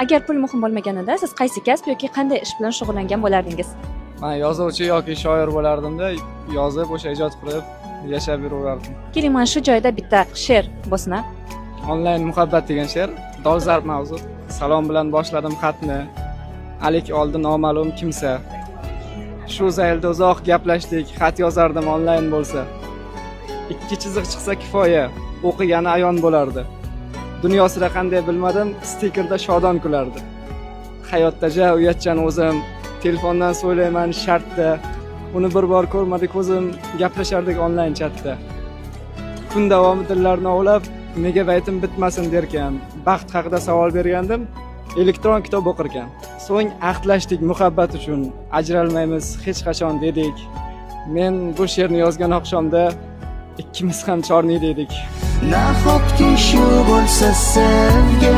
Agar pul muhim bo'lmaganida, siz qaysi kasb yoki qanday ish bilan shug'ullangan bo'lardingiz? Man yozuvchi yoki shoir bo'lardimda, yozib, o'sha ijod qilib yashab yuraverardim. Keling, mana shu joyda bitta she'r bo'lsin, a? "Onlayn muhabbat" degan she'r, dolzarb mavzu. Salom bilan boshladim xatni, alik oldi noma'lum kimsa. Shu zaylda uzoq gaplashdik, xat yozardim onlayn bo'lsa. Ikki chiziq chiqsa kifoya, o'qigani ayon bo'lardi. Dunyosida qanday bilmadim, stikerda shodon kulardi. Hayotda ja uyatchan o'zim, telefondan so'ylayman shartda. Uni bir bor ko'rmadi ko'zim, gaplashardik onlayn chatda. Kun davomi dillarni ovlab, megabaytim bitmasin derkan. Baxt haqida savol bergandim, elektron kitob o'qirkan. So'ng ahdlashdik muhabbat uchun, ajralmaymiz hech qachon dedik. Men bu she'rni yozgan oqshomda ikkimiz ham chorni dedik. Nahotki shu bo'lsa sevgi?